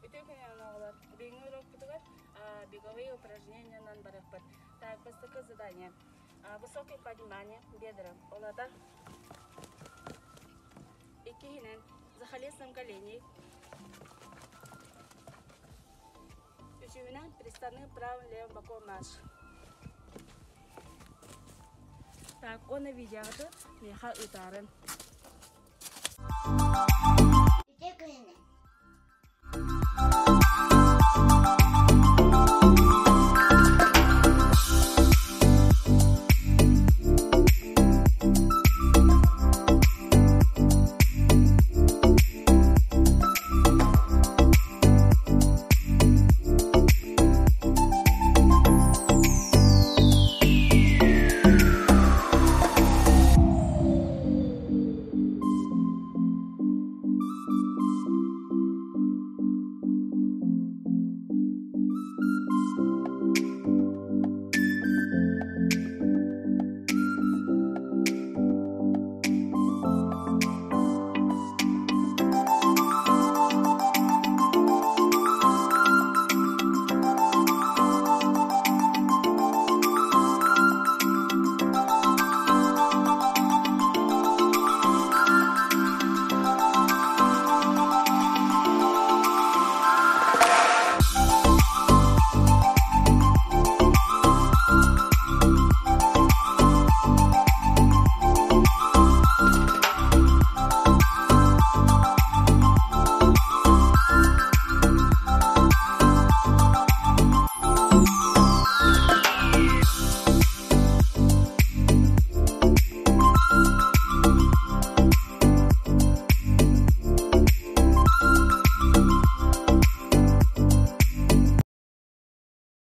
Үтүө күнүнэн оҕолор. Бүгүҥҥү уруокпутугар беговые упражнениянан барыахпыт. Так, бастакы задание. Высокое поднимание бедра. Ол аата иккиһинэн захолесном коленей. Үсүһүнэн приставным правым левым боком марш. Так, уонна видеоҕытын миэхэ ыытаарын.